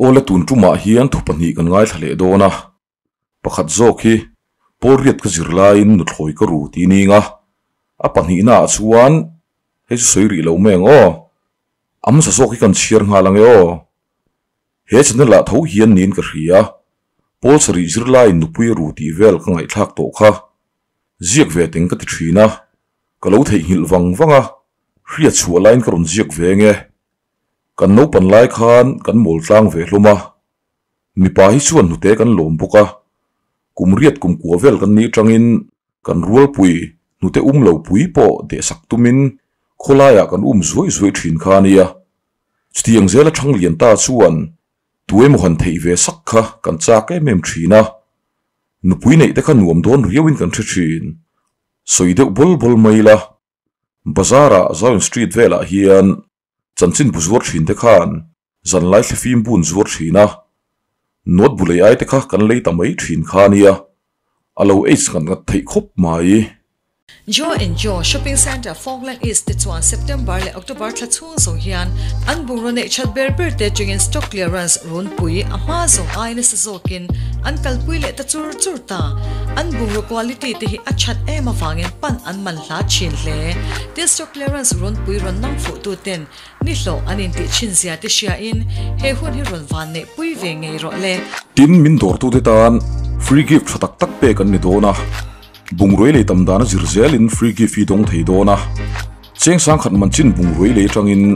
Awle tun tumah hian thu pahnih kan ngaithla leh dawn a, pakhat zawk hi Pawl riat ka zir laiin nuthlawi ka ru tih ning a, a pahnihna ah chuan hei chu sawi rih lo mai ang aw. A hmasa zawk hi kan chhiar nghal ang e aw. He channel ah tho hian niin ka hria, Pawl sarih zir laiin nupui ru tih vel ka ngaihthlak tawh kha. Ziak ve teng ka ti thin a, ka lo theihnghilh vang vang a, hriat chhuah laiin ka rawn ziak ve nge. Kan naupan lai khan kan mawl tlang ve hlawm a, mipa hi chuan hnute kan lawm bawk a, kum riat kum kua vel kan nih atangin kan rualpui hnute um lo pui pawh dehsak tumin khawlaiah kan um zuai zuai thin kha a nia. Chutiang zela Thanglian ta chuan tuemaw han theih ve sak kha kan chak em em thin a, nupui neih te kha nuam dawn riauin kan hre thin. Sawi deuh bawl bawl mai la, Bazar-ah Zion Street velah hian chanchin bu zuar thin te khan zanlai thlifim bun zuar thin a, note bu lei ai te kha kan lei ta mai thin kha a nia, a lo age ngat ngat theih khawp mai. Joe and Joe Shopping Centre Falkland East te chuan September leh October thla chhung zawng hian an bungraw neih that ber ber te atangin stock clearance runpui a hma zawng ai nasa zawkin an kalpui leh ta chur chur ta. An bungraw quality te hi a that em avangin pan an man hla thin hle. Tin stock clearance runpui rawn nang fuh tu ten ni hlawh an intih thin zia te hriain he hun hi rawn van neih pui ve ngei rawh le. Tin min dawrtute tan free gift tha tak tak pek an ni dawn a. Bungrui lei tam dan a zir zelin free gift hi dawng thei dawn a, cheng sangkhat man chin bungrui lei atangin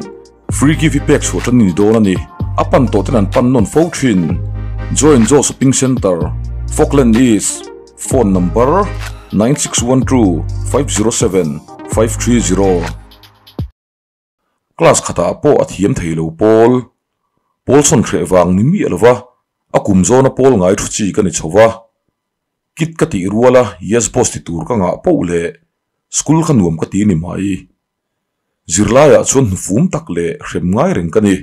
free gift hi pek chhuah tan ni dawn a ni. A pan tawh ten an pan nawn fo thin. Join Joe Shopping Centre, Falkland East, Phone number, 9612 507 530. Class khatah pawh a thiam thei lo pawl. Pawl sawn hreh vang ni miah lova a kum zawna pawl ngai thu chi ka ni chho va. Kit ka tih ruala yes boss ti tur ka ngah poh leh school kha nuam ka ti ni mai. Zirlaiah chuan hnufum tak leh hrem ngai reng ka ni.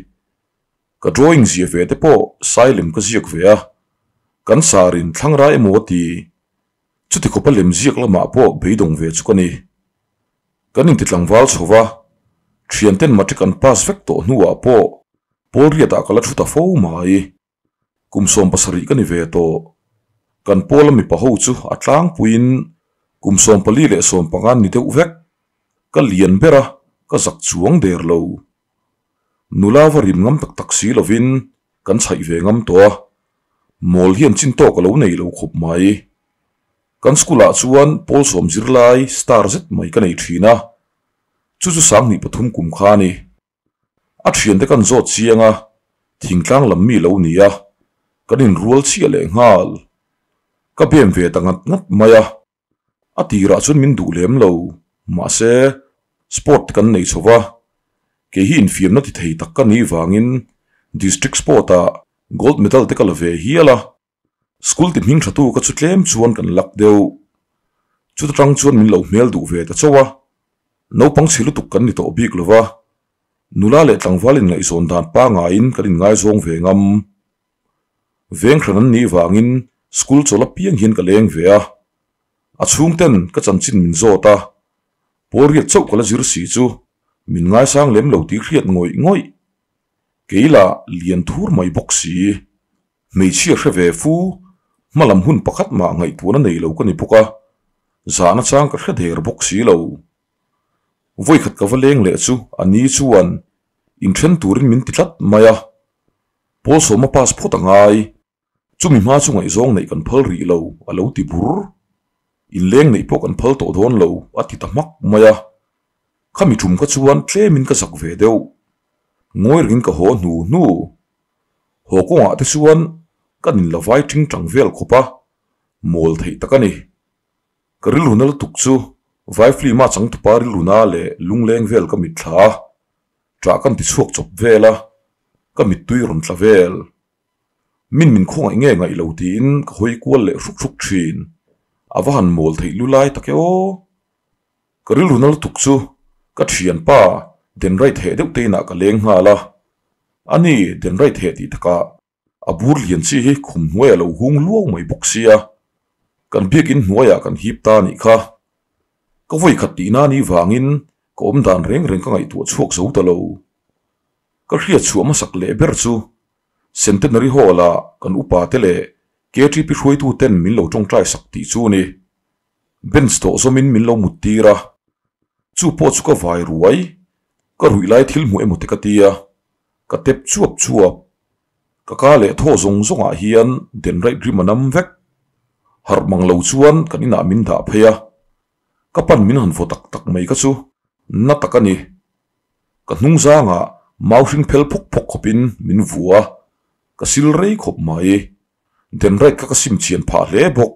Ka drawing ziah ve te pawh sailem ka ziak ve a, kan sarin thlangra emaw ti. Chuti khawpa lem ziak lamah pawh beidawng ve chu ka ni. Kan inti tlangval chho va, thianten matric an pass vek tawh hnuah pawh pawl riatah ka la thu ta fo mai. Kum 70 ka ni ve tawh. Kan pawla mipa ho chu a tlangpuiin kum 14 leh 15 an ni deuh vek. Ka lian ber a, ka zak chuang der lo. Nula va rim ngam tak tak si lovin kan chhaih ve ngam tawh a, mawl hian chin tawk a lo nei lo khawp mai. Kan school ah chuan pawl sawm zirlai star zet mai ka nei thin a, chu chu sanghnih pathum kum kha a ni. A thiante kan zawt chiang a, thingtlang lam mi lo ni a, kan inrual chiah leh nghal. Ka bem ve ta ngat ngat mai a, a tirah chuan min duh lem lo, mahse sport te kan nei chho va, kei hi infiamna ti thei tak ka nih vangin district sport ah gold medal te ka la ve hial a. School ti hming tha tu ka chu tlem chuan kan lak deuh. Chuta tang chuan min lo hmel duh ve ta chauh a. Naupang chhe lutuk kan ni tawh bik lo va, nula leh tlangval inngaihzawn dan pangaiin kan inngaizawng ve ngam. Veng hran an nih vangin school chawl apiang hian ka leng ve a. A chhungten ka chanchin min zawt a, pawl riat chauh ka la zir si chu min ngaisang lem lo tih hriat ngawih ngawih. Kei lah lian thur mai bawk si. Hmeichhia hre ve fu, hmalam hun pakhat mah ngaihtuahna nei lo ka ni bawk a, zahna chang ka hre der bawk si lo. Vawikhat ka va leng leh chu a ni chuan inthen turin min ti tlat mai a, Pawl sawma pass phawt a ngai, chumi hma chu ngaihzawng neih kan phal rih lo a lo ti bur. Inleng neih pawh kan phal tawh dawn lo a ti ta hmak mai a, khami tum kha chuan tlemin ka zak ve deuh. Ngawi rengin ka haw hnu hnu. Haw kawngah te chuan kan in la vai ting tang vel khawp a, mawl theih tak a ni. Ka rilru na lutuk chu vai film a changtupa rilru na leh lungleng vel ka mitthla a, ṭah kan ti chhuak chawp vel a, ka mittui rawn tla vel. Min min khawngaih nge ngaih lo tiin ka hawi kual leh hruk hruk ṭhin. A va han mawl theih lu lai tak e aw. Ka rilru na lutuk chu ka thianpa Denrai theh deuh te inah ka leng nghal a, ani Denrai theh tih takah a bur lian chi hi khum hnuai a lo hung luau mai bawk sia, kan biakin hnuaiah kan hip ta anih kha. Ka vawikhat tihna ni vangin ka awm dan reng reng ka ngaihtuah chhuak zo ta lo. Ka hriat chhuah hmasak leh ber chu. Centenary Hall-ah kan upate leh KTP hruaituten min lo tawngtai sak tih chu a ni. Bench tawh zawmin min lo mut tir a, chu pawh chu ka vai ruai, ka ruih lai thil hmuh emaw te ka ti a, ka tep chuap chuap. Ka ka leh thaw zawng zawngah hian den raih rim a nam vek. Harh mang lo chuan kan inah min dah phei a, ka pan min han vaw tak tak mai kha chu na tak a ni. Ka hnung zangah mau hring phel phawk phawk khawpin min vua, ka sil rei khawp mai. Den raih kha ka sim chian phah hle bawk.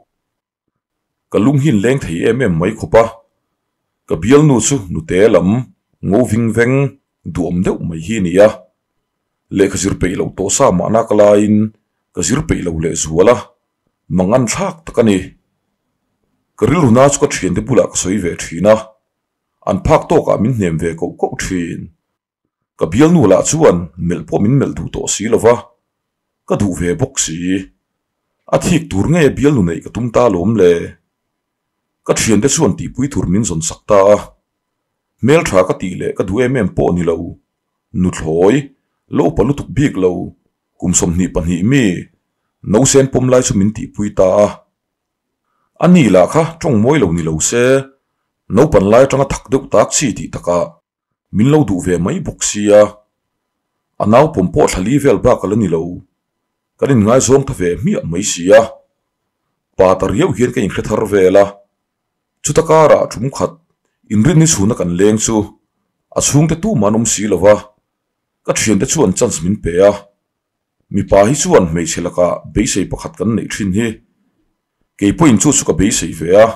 Ka lung hi in leng thei em em mai khawp a, ka bialnu chu nute lam ngo ving veng duhawm deuh mai hi a ni a, lehkha zir peih loh tawh sa mahna ka laiin ka zir peih lo leh zual a, mangan thlak tak a ni. Ka rilru na chu ka thiante bulah ka sawi ve thin a, an phak tawkah min hnem ve koh koh thin. Ka bialnu lah chuan melh pawh min melh duh tawh si lo va, ka duh ve bawk si. A thik tur nge bialnu neih ka tum ta lawm le? Ka thiante chuan tihpui tur min zawn sak ta a, hmeltha ka tih leh ka duh em em pawh ni lo. Nuthlawi, lo upa lutuk bik lo, kum 22 mi, nausen pawm lai chu min tihpui ta a. A ni lah kha tawng mawi lo ni lo se, naupan lai atanga thak deuh tak chi tih takah Min lo duh ve mai bawk sia, a nau pawm pawh thla li vel bak a la ni lo. Kan inngaizawng ta ve hmiah mai sia. Pa ta riau hian ka inhre thar vel a, chuta karah tum khat inrinni chhuna kan leng chu a chhungte tumah an awm si lo va, ka thiante chuan chance min pe a. Mipa hi chuan hmeichhe lakah beisei pakhat kan neih thin hi. Kei pawhin chu chu ka beisei ve a.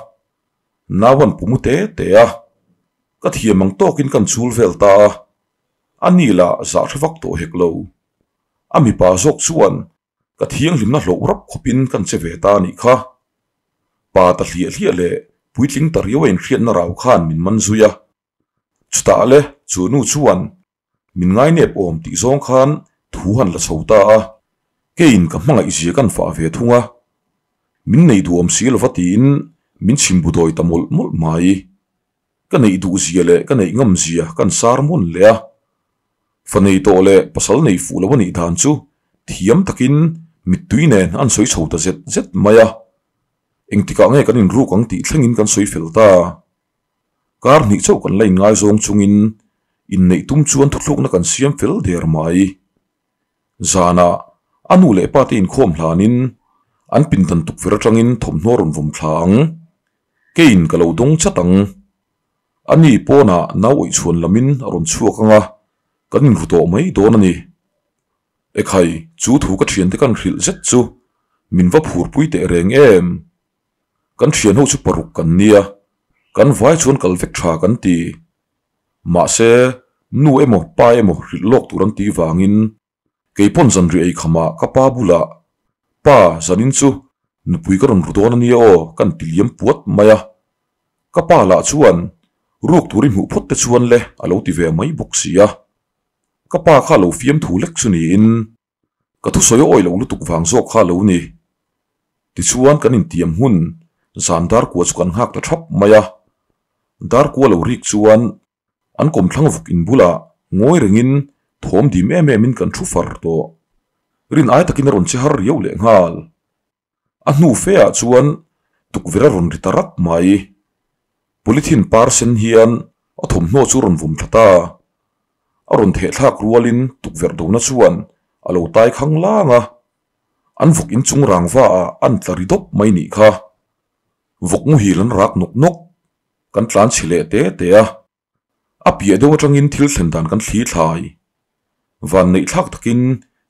Nau an pu mu te te a, ka thiam ang tawkin kan chul vel ta a, a ni lah zah hre vak tawh hek lo. A mipa zawk chuan ka thianghlimna hlauh rap khawpin kan che ve ta a nih kha. Pa ta hliah hliah leh puitling ta riau a inhriatna rau khan min man zui a. Chutah le chu nu chuan Min ngainep awm tih zawng khan thu han la chho ta a, keiin ka hmangaih zia kan fah ve thung a, min nei duhawm si lova tiin min chhimbu dawi ta mawlh mawlh mai. Ka neih duh zia leh ka neih ngam zia kan sar mawn leh a, fa nei tawh leh pasal nei fuh lo a nih dan chu thiam takin mittui nen an sawi chho ta zet zet mai a, engtikah nge kan inruk ang tih thlengin kan sawi fel ta. Kar hnih chauh kan la inngaizawng chungin inneih tum chuan thuthlukna kan siam fel der mai. Zanah a nu leh pa te inkhawm hlanin an pindan tukverh atangin thawmhnaw rawn vawm thla ang. Keiin ka lo dawng chat ang. A ni pawnah nau awih chhuan lamin a rawn chhuak ang a, kan inru tawh mai dawn a ni. Ekhai, chu thu ka thiante kan hrilh zet chu min va phurpui teh reng em? Kan thian ho chu paruk kan nia, kan vai chuan kal vek tha kan ti. Mahse, nu emaw pa emaw hrilh lawk tur an tih vangin keipawn zanriah ei khamah ka pa bulah, Pa, zanin chu nupui ka rawn ru dawn a nia aw kan ti liam puat mai a. Ka pa lah chuan ruk tur i hmuh phawt te chuan le a lo ti ve mai bawk si a. Ka pa kha lo fiamthu lek chu niin Ka thusawi a awih loh lutuk vang zawk kha lo ni. Tichuan kan intiam hun zan dar kua chu kan nghak ta thap mai a. Dar kua lo rik chuan an kawmthlang vuk in bulah ngawi rengin thawm dim em em in kan thu far tawh. Rin ai takin a rawn che har riau leh nghal. A hnu fe ah chuan tukverh a rawn ri ta rak mai. Polythene par sen hian a thawmhnaw chu rawn vawm thla ta. A rawn theh thlak rualin tukverh dona chuan a lo tai khang lang a. An vawk inchung rangva ah an tla ri dawp mai nih kha. Vawk muhil an rak nawk nawk. Kan tlan chhe leh te te a. A piah deuh atangin thil thlen dan kan thli thlai. Van neih thlak takin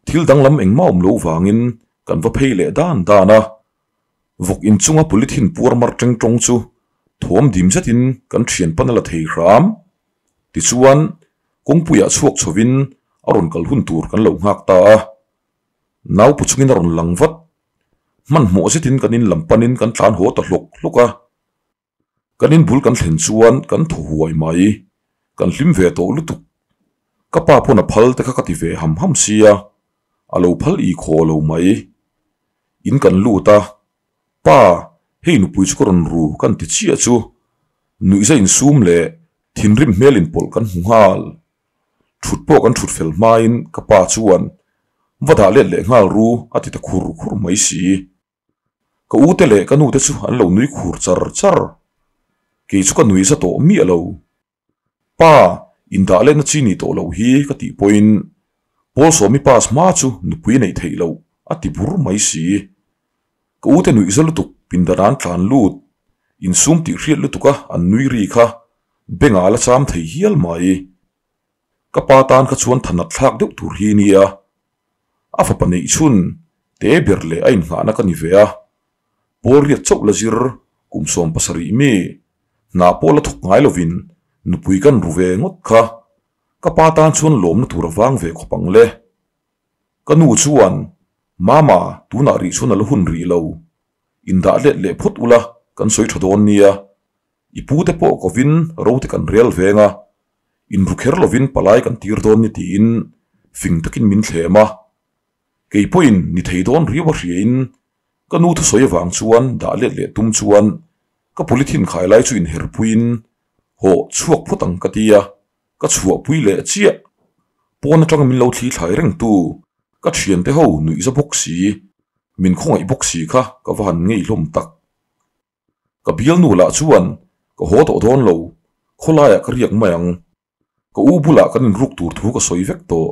thil danglam engmah awm loh vangin kan va phei leh dan dan a. Vawk inchunga polythene puar mar teng tawng chu thawm dim zetin kan thian pan a la thei hram. Tichuan, kawngpuiah chhuak chhovin a rawn kal hun tur kan lo nghak ta a. Nau pu chungin a rawn lang vat. Hmanhmawh zetin kan in lam panin kan tlan haw ta hlawk hlawk a. Kan inbul kan thlen chuan kan thaw huai mai, kan hlim ve tawh lutuk. Ka pa pawn a phal te kha ka ti ve ham ham sia, a lo phal i khaw lo mai. In kan lut a, Pa, hei nupui chu ka rawn ru kan ti chiah chu, nuihza insum leh thinrim hmel inpawlh kan hmu nghal. Thut pawh kan thut fel hmain ka pa chuan. Va dah let leh nghal ru a ti ta khur khur mai si. Ka u te leh ka nu te chu an lo nui khur char char. Kei chu ka nui za tawh miah lo. Pa, indah letna chi ni tawh loh hi ka tih pawhin Paul Sawmi pass hma chu nupui neih theih loh a ti bur mai si. Ka u te nuih za lutuk pindan an tlan lut, insum tih hriat lutuk a an nui ri kha bengah a la cham thei hial mai. Ka pa tan kha chuan thanat thlak deuh tur hi nia. A fapa neih chhun te ber leh a inngahna ka ni ve a. Pawl riat chauh la zir kum 70 mi hna pawh la thawk ngai lovin nupui kan ru ve ngawt kha. Ka pa tan chuan lawmna tur a vang ve khawp ang le. Ka nu chuan, Mama, tunah rih chuan a la hun rih lo. Indah let leh phawt ula kan sawi tha dawn nia. I pute pawh kovin rote kan rel veng a, inru kher lovin palai kan tir dawn ni tiin fing takin min thlem a. Kei pawhin ni thei dawn riau a hriain ka nu thusawi avang chuan dah let leh tum chuan ka polythene khai lai chu inherpuiin hawh chhuak phawt ang ka ti a, ka chhuahpui leh chiah. Pawn atanga min lo thli thlai reng tu ka thiante ho nuihza bawk si, min khawngaih bawk si kha ka va han ngei hlawm tak. Ka bialnu lah chuan ka haw tawh dawn lo, khawlaiah ka riak mai ang. Ka u bulah kan inruk tur thu ka sawi vek tawh,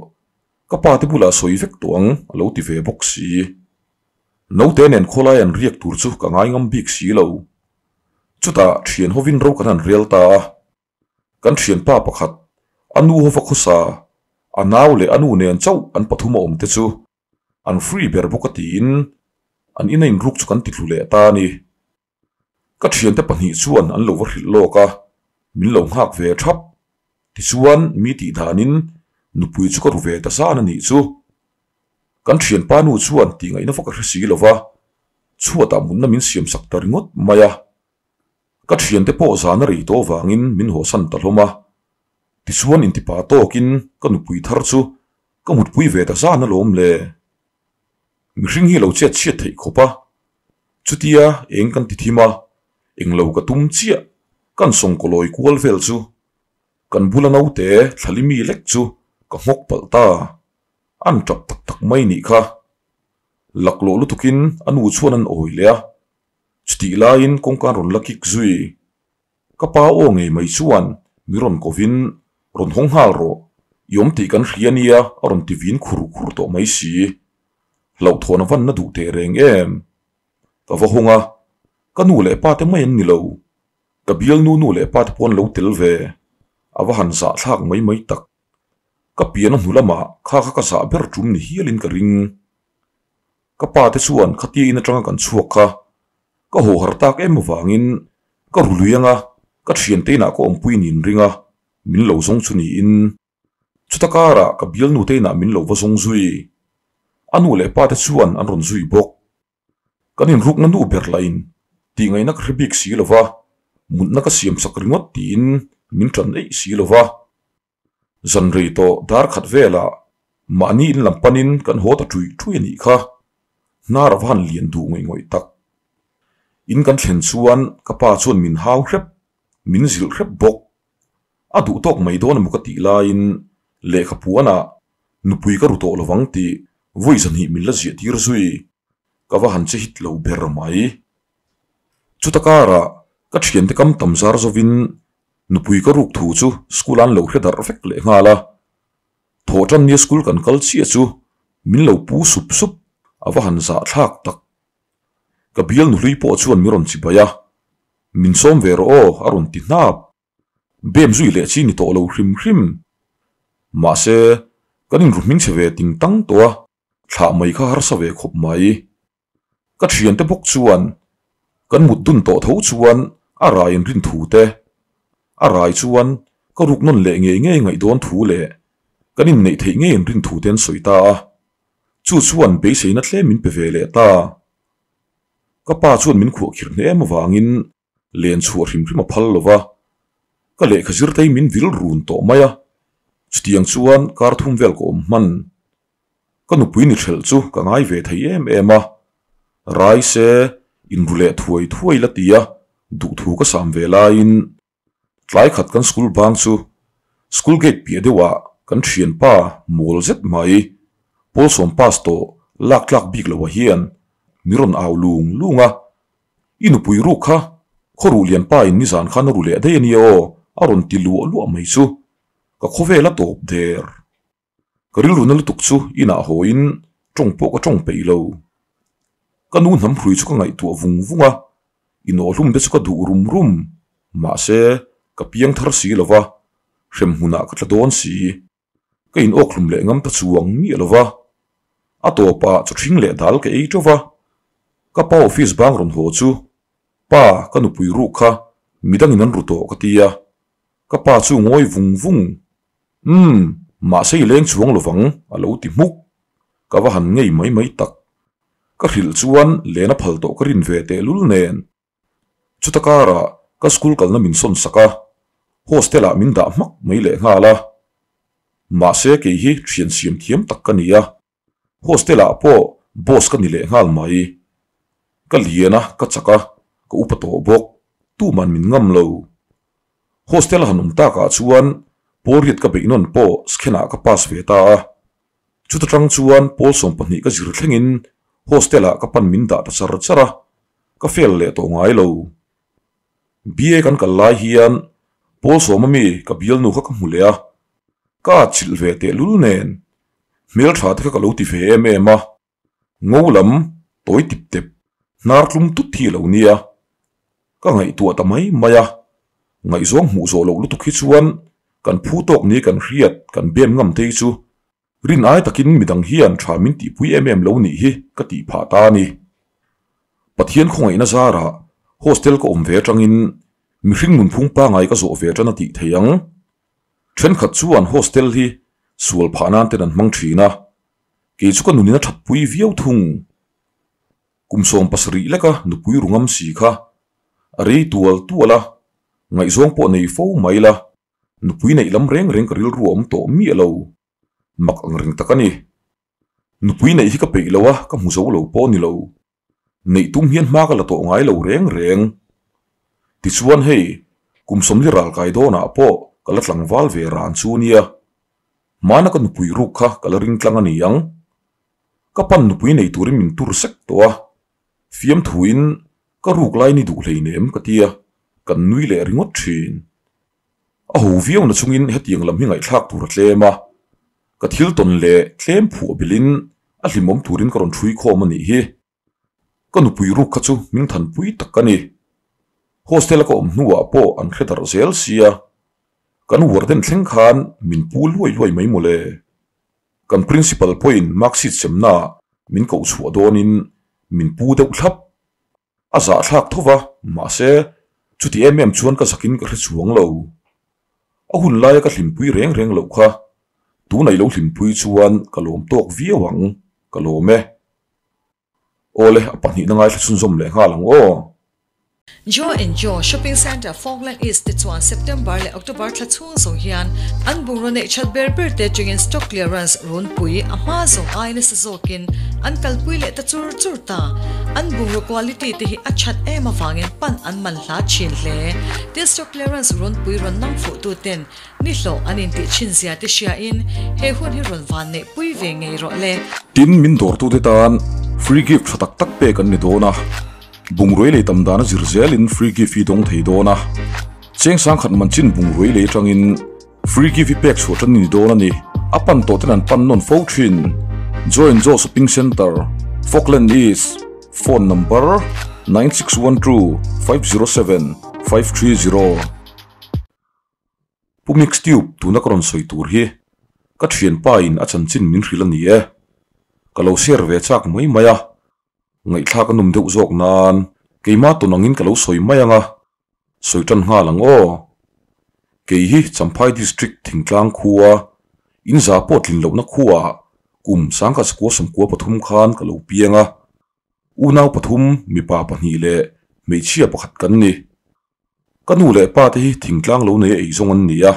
ka pa te bulah sawi vek tawh ang a lo ti ve bawk si. Naute nen khawlai an riak tur chu ka ngai ngam bik si lo. Chutah thian hovin ro kan han rel ta a. Kan thianpa pakhat, a nu hova khawsa, a nau leh a nu nen chauh an pathum a awm te chu An free ber bawk a tiin an ina inruk chu kan ti tlu leh ta a ni. Ka thiante pahnih chuan an lo va hrilh lawk a, min lo nghak ve thap. Tichuan mi tih danin nupui chu ka ru ve ta zan a nih chu. Kan thianpa nu chuan tih ngaihna vak a hre si lo va, chhuatah mutna min siam sak ta ringawt mai a. Ka thiante pawh zan a rei tawh vangin min hawsan ta hlawm a. Tichuan intipa tawkin ka nupui thar chu Ka mutpui ve ta zan alawm le. Mihring hi lo chet chhiat theih khawp a. Chutia eng kan ti thim a, englo ka tum chiah kan sawngkawlawi kual vel chu kan bula naute thlali mi lek chu ka nghawk palh ta. An tap tak tak mai nih kha. Laklawh lutukin a nu chuan an awi leh a. Chutih laiin kawngka an rawn la kik zui. Ka pa aw ngei mai chuan mi rawn kovin, Rawn hawng nghal rawh, i awm tih kan hria nia a rawn ti vin khur khur tawh mai si. Hlauhthawn a van na duh teh reng em? Ka va hawng a, ka nu leh pa te mai an ni lo. Ka bialnu nu leh pa te pawh an lo tel ve. A va han zahthlak mai mai tak. Ka pian a hnu lamah kha kha ka zah ber tum ni hialin ka ring. Ka pa te chuan khatia in atanga kan chhuak kha Ka haw har tak em avangin ka ru lui anga ka thiante inah ka awmpui niin ring a, min lo zawng chu niin. Chuta karah ka bialnu te inah min lo va zawng zui. A nu leh pa te chuan an rawn zui bawk. Kan inrukna nu ber lahin tih ngaihna ka hre bik si lo va, mutna ka siam sak ringawt tiin min tan eih si lo va. Zan rei tawh dar khat velah mahni in lam panin kan haw ta ṭuih ṭuih a nih kha. Hnar a va han lian duh ngawih ngawih tak. In kan thlen chuan ka pa chuan min hau hrep, min zilh hrep bawk. A duh tawk mai dawn emaw ka tih laiin lehkha puanah nupui ka ru tawh lovang tih vawi zahnih min la ziah tir zui. Ka va han che hit lo ber mai. Chuta karah ka thiante kam tam zar zovin Nupui ka ruk thu chu school an lo hre darh vek leh nghal a, thawh tan nia school kan kal chiah chu min lo pu sup sup a va han zah thlak tak. Ka bial nuhlui pawh chuan mi rawn chibai a, min sawm ve rawh aw a rawn ti hnap. Bem zui leh chi ni tawh lo hrim hrim. Mahse, kan inru hming chhe ve ting tang tawh a, thlah mai kha harsa ve khawp mai. Ka thiante bawk chuan kan mut dun tawh tho chuan a rai in rin thu te, a rai chuan ka ruk nawn leh ngei ngei ngaih dawn thu leh kan inneih theih ngei in rin thu te an sawi ta a, chu chuan beiseina tlem min pe ve leh ta. Ka pa chuan min khuahkhirh hne em avangin len chhuah hrim hrim a phal lo va, ka lehkha zirtei min vil run tawh mai a, chutiang chuan kar thum vel ka awm hman. Ka nupui ni hrelh chu ka ngai ve thei em em a, rai se inru leh thuai thuai la ti a, duhthu ka sam ve laiin tlai khat kan school bang chu school gate piah deuhah kan thianpa mawl zet mai. Pawl sawm pass tawh lak tlak bik loh ah hian mi rawn au lung lung a, I nupui ruk kha khaw ruh lian pa in nizan khan a ru leh daih a nia aw a rawn ti luah luah mai chu ka khawvel a tawp der. Ka rilru na lutuk chu inah haw in tawng pawh ka tawng peih lo. Ka nu hnam hrui chu ka ngaihtuah vung vung a, inawhlum te chu ka duh rum rum, mahse ka piang thar si lo va, hrem hmunah ka tla dawn si. Ka in awkhlum leh ngam ta chuang miah lo va, a tawpah chaw ṭhing leh dal ka ei ṭeuh va, ka pa office bang rawn haw chu, Pa, ka nupui ruk kha midangin an ru tawh ka ti a, ka pa chu ngawi vung vung, Umm, mahse i leng chuang lovang a lo ti hmuk, ka va han ngei mai mai tak. Ka hrilh chuan len a phal tawh ka rin ve tehlul nen. Chuta karah ka school kalna min sawn sak a, hostel ah min dah hmak mai leh nghal a. Mahse kei hi thian siam thiam tak ka ni a, hostel ah pawh boss ka ni leh nghal mai. Ka lian a, ka chak a, ka upa tawh bawk, tuman min ngam lo. Hostel a han awm takah chuan pawl riat ka beih nawn pawh skhen ah ka pass ve ta a. Chuta tang chuan pawl 12 ka zir thlengin hostel ah ka pan min dah ta char char a, ka fail leh tawh ngai lo. BA kan kal lai hian pawl sawma mi ka bialnu kha ka hmu leh a, ka atchilh ve tehlul nen hmeltha te kha ka lo ti ve em em a, ngo lam tawi tip tep hnar tlum tut hi a lo nia. Ka ngaihtuah ta mai mai a, ngaihzawng hmuh zawh loh lutuk hi chuan kan phu tawk ni kan hriat kan bem ngam te hi chu Rin ai takin midang hian tha min tihpui em em lo nih hi ka tih phah ta a ni. Pathian khawngaihna zarah hostel ka awm ve atangin mihring nunphung pangai ka zawh ve tan a tih thei ang. Thenkhat chuan hostel hi sual phah nan ten an hmang thin a, kei chu ka nunin a thatpui viau thung. Kum 17 leka nupui rungam si kha a rei tual tual a, ngaihzawng pawh nei fo mai la. Nupui neih lam reng reng ka rilru a awm tawh miah lo. Mak ang reng tak a ni. Nupui neih hi ka peih lo a, ka hmu zo lo pawh a ni lo. Neih tum hian hma ka la tawh ngai lo reng reng. Tichuan hei, kum 40 ral kai dawnah pawh ka la tlangval ve ran chu nia. Hmana ka nupui ruk kha ka la ring tlang a ni ang. Ka pan nupui nei turin min tur sek tawh a. Fiamthuin ka ruk lai ni duh hleinem ka ti a, kan nui leh ringawt thin. A ho viau na chungin hetiang lam hi ngaihthlak tur a tlem a, ka thil tawn leh tlem phuah bilhin a hlimawm turin ka rawn ṭhui khawm a nih hi. Ka nupui ruk kha chu hming thanpui tak a ni. Hostel a ka awm hnuah pawh an hre darh zel sia, kan warden thleng khan min pu luai luai mai mawle. Kan principal pawhin marksheet semnaah min koh chhuah dawnin min pu deuh thlap. A zahthlak tho va, mahse, chuti em em chuan ka zakin ka hre chuang lo. A hun laia ka hlimpui reng reng loh kha, tunah i lo hlimpui chuan ka lawm tawk viau ang, ka lawm e. Awle, a pahnihna ngaithla chhunzawm leh nghal ang aw. Joe and Joe Shopping Centre Falkland East te chuan September leh October thla chhung zawng hian an bungraw neih that ber ber te atangin stock clearance runpui a hma zawng ai nasa zawkin an kalpui leh ta chur chur ta. An bungraw quality te hi a that em avangin pan an man hla thin hle. Tin stock clearance runpui rawn nang fuh tu ten ni hlawh an intih thin zia te hriain he hun hi rawn van neih pui ve ngei rawh le. Tin min dawrtute tan free gift tha tak tak pek an ni dawn a. Bungrui lei tam dan a zir zelin free gift hi dawng thei dawn a, cheng sangkhat man chin bungrui lei atangin free gift hi pek chhuah tan a ni dawn a ni. A pan tawh ten an pan nawn fo thin. Join Joe Shopping Centre, Falkland East, Phone number, 9612 507 530. Pu Mixtube tuna ka rawn sawi tur hi ka thianpa in a chanchin min hrilh a ni e. Ka lo share ve chak mai mai a. Ngaihthlak a nawm deuh zawk nan keimah tawn angin ka lo sawi mai ang a, sawi tan nghal ang aw. Kei hi Champhai District Thingtlang khua, in za pawh tlin lohna khuaah kum 1993 khan ka lo piang a, unau pathum mipa pahnih leh hmeichhia pakhat kan ni. Ka nu leh pa te hi thingtlang lo nei a eizawng an ni a,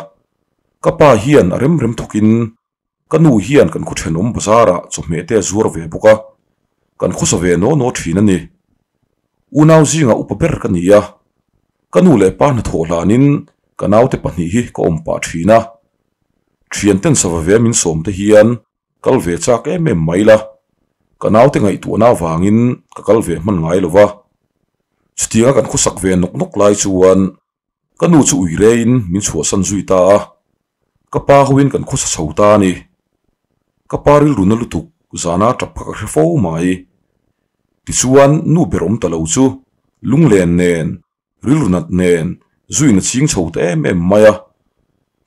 ka pa hian a rem rem thawkin Ka nu hian kan khaw thenawm bazarah chawhmeh te a zuar ve bawk a, kan khawsa ve naw naw thin a ni. Unau zingah upa ber ka ni a, ka nu leh pa hnathawh hlanin ka naute pahnih hi ka awm pah thin a. Thianten sava ve min sawm te hian Kal ve chak em em mai la, ka naute ngaihtuahna avangin ka kal ve hman ngai lo va. Chutianga kan khawsak ve nawk nawk lai chuan ka nu chu ui reiin min chhuahsan zui ta a, ka pa hoin kan khawsa chho ta a ni. Ka pa rilru na lutuk zana tap kha ka hre fo mai. Tichuan nu ber awm ta lo chu lunglen nen Rilru nat nen zuin a ching chho ta em em mai a.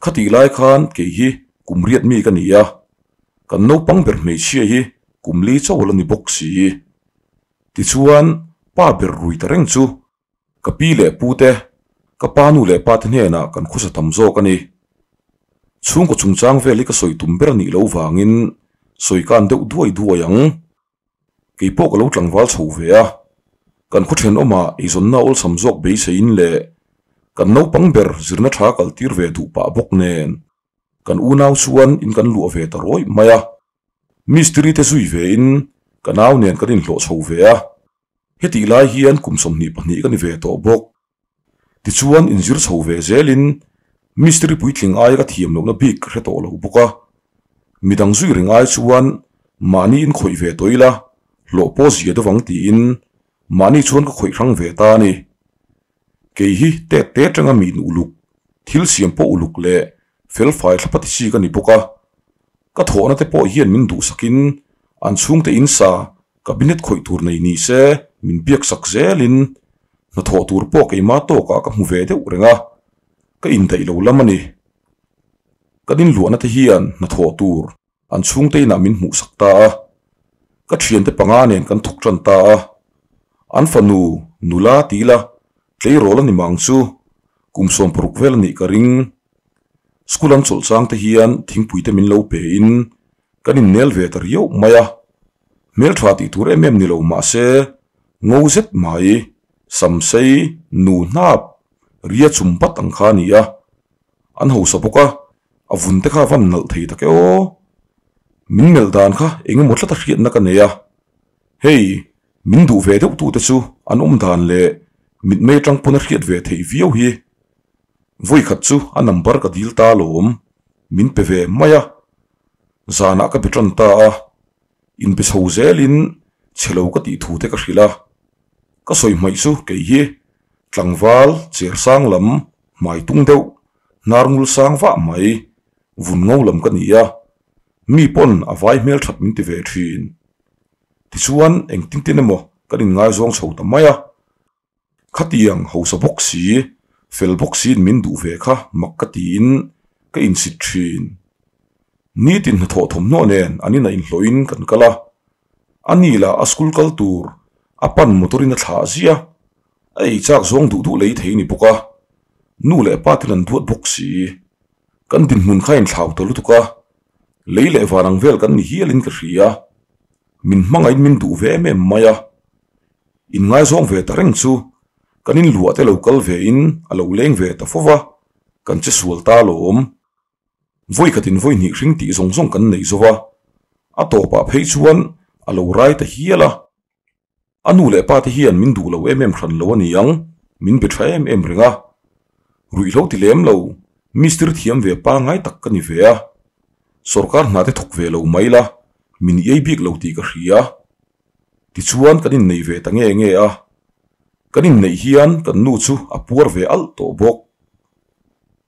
Khatih lai khan kei hi kum riat mi ka ni a, kan naupang ber hmeichhia hi kum li chauh la ni bawk si. Tichuan pa ber rui ta reng chu ka pi leh pu te, ka pa nu leh pa te hnenah kan khusa tam zawk a ni. Chhungkaw chungchang vel hi ka sawi tum ber a nih loh vangin sawi kan deuh duai duai ang. Kei pawh ka lo tlangval chho ve a, kan khaw thenawmah eizawnna awlsam zawk beiseiin leh kan naupang ber zirna tha kal tir ve duh pah bawk nen kan unau chuan in kan luah ve ta rawih mai a. Mistiri te zui ve in ka nau nen kan inhlawh chho ve a, hetih lai hian kum 22 ka ni ve tawh bawk. Tichuan inzir chho ve zelin mistiri puitling aia ka thiam lohna bik ka hre tawh lo bawk a, midang zui reng ai chuan mahni in khawih ve tawh ila hlawh pawh zia deuh ang tiin mahni chuan ka khawih hrang ve ta a ni. Kei hi tet te atanga mi in uluk, thil siam pawh uluk leh felfai thlapa ti chi ka ni bawk a, ka thawhna te pawh hian min duhsakin an chhungte in sa Cabinet khawih tur nei ni se min biak sak zelin hnathawh tur pawh keimah tawkah ka hmu ve deuh reng a, ka indaih lo lam a ni. Kan inluahna te hian hnathawh tur an chhungte inah min hmuh sak ta a, ka thiante panga nen kan thawk tan ta a, an fanu nula ti ila tleirawl a ni mang chu kum 60 vel a nih ka ring. School an chawlh chang te hian thingpui te min lo pe in Kan innel ve ta riau mai a, hmeltha tih tur em em ni lo mahse ngo zet mai, samsei, nu hnap, ria chum bat ang kha a ni a, an hausa bawk a, a vun te kha a van nalh thei tak e aw. Min melh dan kha eng emaw tlat a hriatna ka nei a, hei min duh ve deuh tute chu an awm dan leh mitmei atang pawn a hriat ve theih viau hi. Vawikhat chu a number ka dil ta alawm, min pe ve mai a. Zanah ka be tan ta a, inbe chho zelin chhe lo ka tih thu te ka hrilh a, ka sawi hmaih chu kei hi tlangval cher sang lam hmai tung deuh hnar ngul sang vah mai vun ngo lam ka ni a, mi pawn a vai hmel that min ti ve thin. Tichuan engtin tin emaw kan inngaizawng chho ta mai a. Khatiang hausa bawk si, fel bawk siin min duh ve kha mak ka tiin ka insit thin. Nitin hnathawh thawmhnaw nen an inah inhlawhin kan kal a, a ni lah a school kal tur a pan motor in a thlah ziah, a ei chak zawng duh duh lei thei ni bawk a, nu leh pa ten an duat bawk si. Kan dinhmun kha inthlau ta lutuk a, lei leh van ang vel kan ni hialin ka hria, min hmangaih min duh ve em em mai a. Inngaizawng ve ta reng chu kan inluah te lo kal ve in a lo leng ve ta fo va, kan che sual ta alawm. Vawi khatin vawi hnih hring tih zawng zawng kan nei zo va, a tawpah phei chuan a lo rai ta hial a. A nu leh pa te hian min duh lo em em hran lo a ni ang, min be tha em em reng a. Ruihhlo ti lem lo, mistiri thiam ve pangngai tak ka ni ve a. Sorkar hna te thawk ve lo mai la, min iai bik lo tih ka hria. Tichuan kan innei ve ta nge nge a, kan inneih hian kan nu chu a puar ve alh tawh bawk.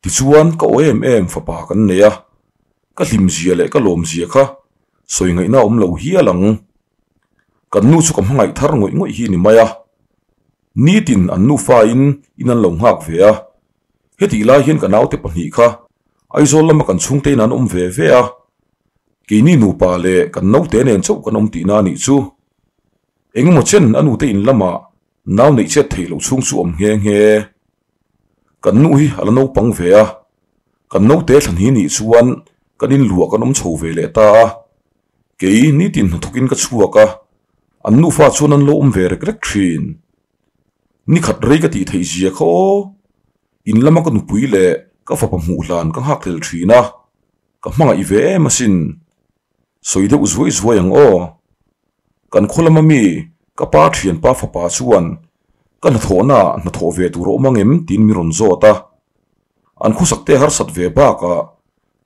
Tichuan ka aw em em fapa kan nei a, ka hlimzia leh ka lawmzia kha sawi ngaihna awm lo hial ang. Kan nu chu ka hmangaih thar ngawih ngawih hi ni mai a, nitin an nufain in an lo nghak ve a, hetih lai hian ka naute pahnih kha Aizawl lama kan chhungtein an awm ve ve a, Keini nupa leh kan naute nen chauh kan awm tihna a nih chu. Engemaw chen a nute in lamah nau neih chet theih loh chhung chu awm nghe nghe. Kan nu hi a la naupang ve a, kan naute thlan hi nih chuan kan inluah kan awm chho ve leh ta a. Kei nitin hnathawkin ka chhuak a, an nufa chuan an lo awm ve rek rek thin. Nikhat rei ka tih theih zia kha aw. In lama ka nupui leh ka fapa hmuh hlan ka nghak hlel thin a. Ka hmangaih ve em asin. Sawi deuh zuai zuai ang aw. Kan khaw lama mi ka pa thianpa fapa chuan ka hnathawhnaah hnathawh ve tur a awm ang em tiin min rawn zawt a. An khawsak te harsat ve bakah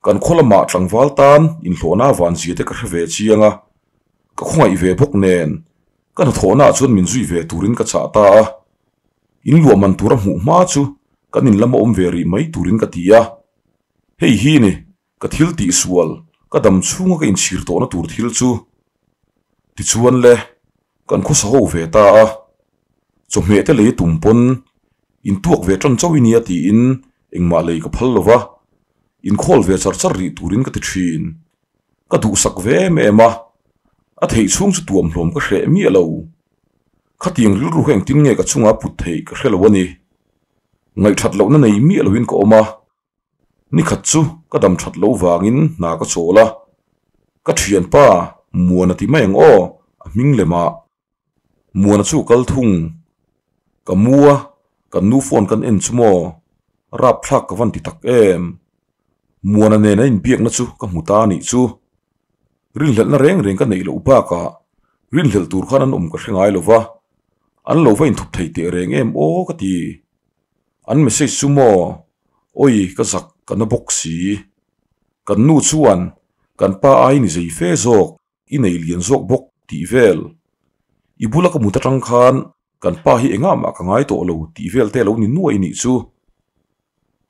Kan khaw lamah tlangval tan inhlawhna van zia te ka hre ve chiang a, ka khawngaih ve bawk nen ka hnathawhnaah chuan min zui ve turin ka chah ta a. In luah man tura hmuh hma chu kan in lama awm ve rih mai turin ka ti a. Hei hi ni ka thil tihsual ka dam chhunga ka inchhir tawhna tur thil chu. Tichuan le, kan khawsa ho ve ta a. Chawhmeh te lei tum pawn intuak ve tan chauh i nia tiin engmah lei ka phal lo va, inkhawl ve char char rih turin ka ti thin. Ka duhsak ve em em a, a theih chhung chu tuam hlawm ka hreh miah lo. Khatiang rilru kha engtin nge ka chunga put theih ka hre lo a ni. Ngaihthat lohna nei miah loin ka awm a. Nikhat chu ka dam that loh vangin hna ka chawl a, ka thianpa Muana ti mai ang aw, a hming lem ah. Muana chu kal thung. Ka mu a, kan nu phone kan en chu maw, rapthlak ka van ti tak em. Muana nen an inbiakna chu ka hmu ta anih chu. Rinhlelhna reng reng ka neih loh bakah rinhlelh tur khan an awm ka hre ngai lo va, an lo va inthup thei teh reng em aw ka ti. An message chu maw? Awi ka zak ka na bawk si. Kan nu chuan kan pa ai ni zei fe zawk, i nei lian zawk bawk tih vel. I bula ka mut atang khan kan pa hi engah mah ka ngai tawh lo tih vel te lo ni nuai nih chu.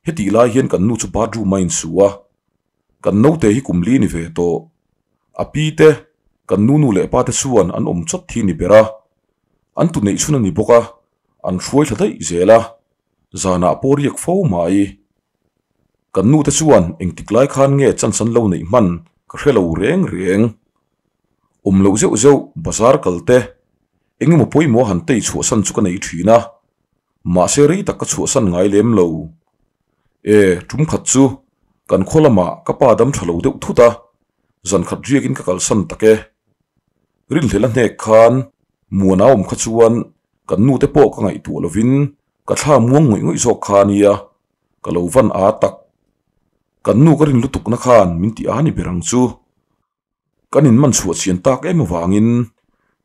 Hetih lai hian kan nu chu bathroom a insu a, kan naute hi kum li ni ve tawh. A pi te, kan nu nu leh pa te chuan an awm chawt thi ni ber a, an tu neih chhun a ni bawk a, An hruai thla daih zel a, zanah pawh riak fo mai. Kan nute chuan engtik lai khan nge chance an lo neih hman ka hre lo reng reng. Awm loh zeuh zeuh bazar kal te, eng emaw pawimawh han tei chhuahsan chu ka nei thin a, mahse rei tak ka chhuahsan ngai lem lo. E, tum khat chu kan khaw lamah ka pa dam tha lo deuh thut a, zan khat riakin ka kalsan tak e. Rinhlelh a hnek khan Muana awm kha chuan Kan nute pawh ka ngaihtuah lovin ka thla muang ngawih ngawih zawk kha a nia, ka lo van a tak. Kan nu ka rin lutukna khan min ti a ni ber ang chu. Kan inman chhuah chian tak em avangin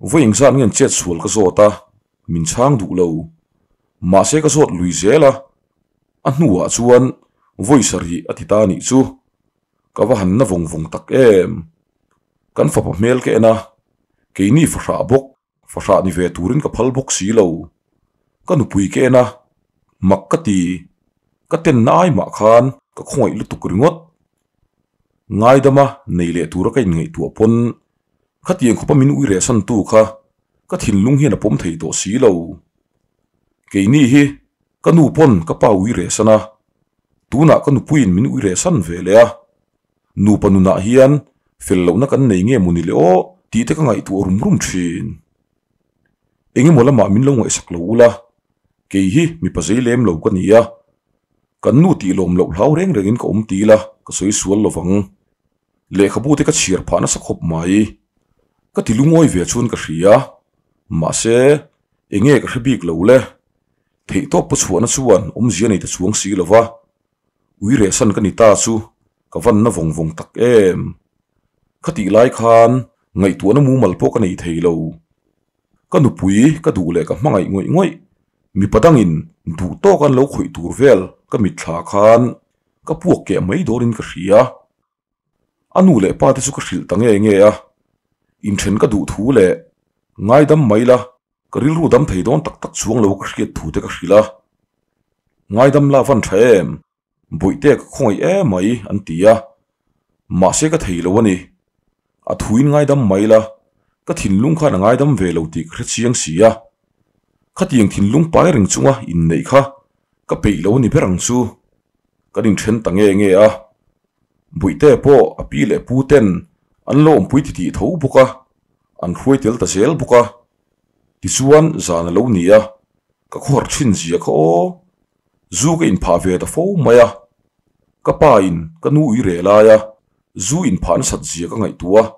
vawi engzat nge an chet sual ka zawt a, min chhang duh lo. Mahse ka zawt lui zel a, a hnuah chuan vawi sarih a ti ta nih chu. Ka va han na vawng vawng tak em. Kan fapa hmel ka en a, keini fahrah bawk. Fahrah ni ve turin ka phal bawk si lo. Ka nupui ka en a, mak ka ti. Ka tenna ai mah khan ka khawngaih lutuk ringawt. Ngaidama nei leh tura ka inngaihtuah pawn khatiang khawpa min ui rehsantu kha ka thinlung hian a pawm thei tawh si lo. Keini hi ka nu pawn ka pa ui rehsan a, tunah ka nupuiin min ui rehsan ve leh a. Nupa nunah hian fel lohna kan nei nge maw ni le aw tih te ka ngaihtuah rum rum thin. Engemaw lamah min lo ngaihsak lo ula, kei hi mipa zei lem lo ka ni a, kan nu tih lawm loh hlau reng rengin ka awm ti ila ka sawi sual lovang. Lehkhabu te ka chhiar phah nasa khawp mai. Ka ti lungawi ve chuan ka hria, mahse enge ka hre bik lo le. Theihtawp paw chhuahna chuan awmzia nei ta chuang si lova. Ui rehsan ka ni ta chu ka van na vawng vawng tak em. Khatih lai khan ngaihtuahna mumal pawh ka nei thei lo. Ka nupui ka duh leh ka hmangaih ngawih ngawih mipa dangin duh tawk an lo khawih tur vel ka mitthla khan ka puak keh mai dawrin ka hria. A nu leh pa te chu ka hrilh ta nge nge a, inthen ka duh thu leh ngaidam mai la Ka rilru dam thei dawn tak tak chuang lo ka hriat thu te ka hrilh a, Ngaidam la van tha em, Bawihte ka khawngaih emai an ti a, mahse ka thei lo a ni. A thuin ngaidam mai la, ka thinlung khan a ngaidam ve lo tih ka hre chiang si a. Khatiang thinlung pai reng chunga inneih kha ka peih lo a ni ber ang chu. Kan inthen ta nge nge a, Bawihte pawh a pi leh pu ten an lo awmpui titih tho bawk a, an hruai tel ta zel bawk a. Tichuan zan a lo ni a, ka khawhar thin zia kha aw. Zu ka inphah ve ta fo mai a, ka pa in ka nu ui reh lai a, zu inphah nasat zia ka ngaihtuah a,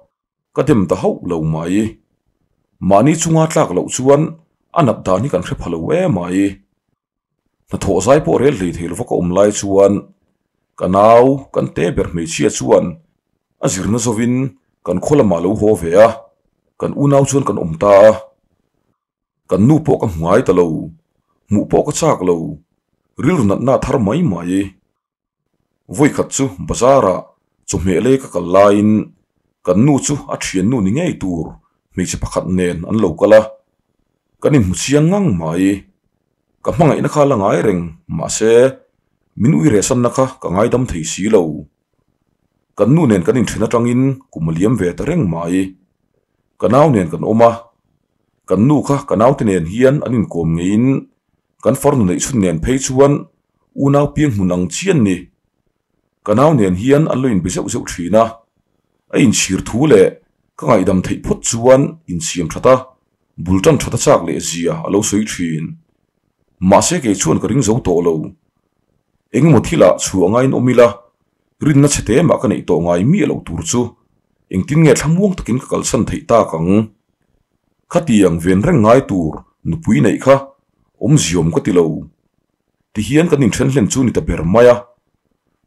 ka dem ta hauh lo mai. Mahni chunga tlak loh chuan a nat dan hi kan hre pha lo em mai. Hnathawh zai pawh rel hlei thei lova ka awm lai chuan ka nau kan te ber hmeichhia chuan a zirna zawin kan khaw lamah lo haw ve a, kan unau chuan kan awm ta a. Kan nu pawh ka hmu ngai ta lo, hmuh pawh ka chak lo, rilru natna a thar mai mai. Vawikhat chu bazar ah. Chawhmeh lei ka kal laiin kan nu chu a thiannu ni ngei tur hmeichhe pakhat nen an lo kal a, kan inhmu chiang ngang mai. Ka hmangaihna kha la ngai reng, mahse min ui rehsanna kha ka ngaidam thei si lo. Kan nu nen kan inthen atangin kum a liam ve ta reng mai. Ka nau nen kan awm a, kan nu kha ka naute nen hian an inkawm ngeiin kan farnu neih chhun nen phei chuan unau piang hmun ang chian ni. Ka nau nen hian an lo inbe zeuh zeuh thin a, a inchhir thu leh ka ngaihdam theih phawt chuan insiam that a, bul tan that a chak leh zia a lo sawi thin. Mahse kei chuan ka ring zo tawh lo. Engemaw thilah chhuah ngaiin awm ila, rinna chhe te mah ka neih tawh ngai miah loh tur chu engtin nge thlamuang takin ka kalsan theih tak ang? Khatiang ven reng ngai tur nupui neih kha awmziawm ka ti lo. Tihian kan inthen hlen chu ni ta ber mai a,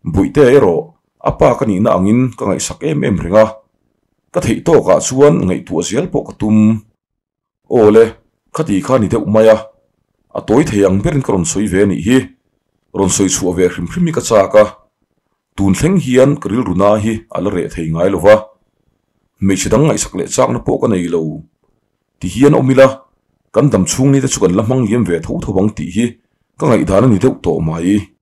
Bawihte erawh a pa ka nihna angin ka ngaihsak em em reng a, ka theih tawkah chuan ngaihtuah zel pawh ka tum. Aw le, khati kha ni deuh mai a, a tawi thei ang berin ka rawn sawi ve anih hi, rawn sawi chhuah ve hrim hrim hi ka chak a, tun thleng hian ka rilru na hi a la reh thei ngai lo va, hmeichhe dang ngaihsak leh chakna pawh ka nei lo. Ti hian awm ila, kan dam chhung ni te chu kan la hmang liam ve tho tho ang tih hi ka ngaihdan a ni deuh tawh mai.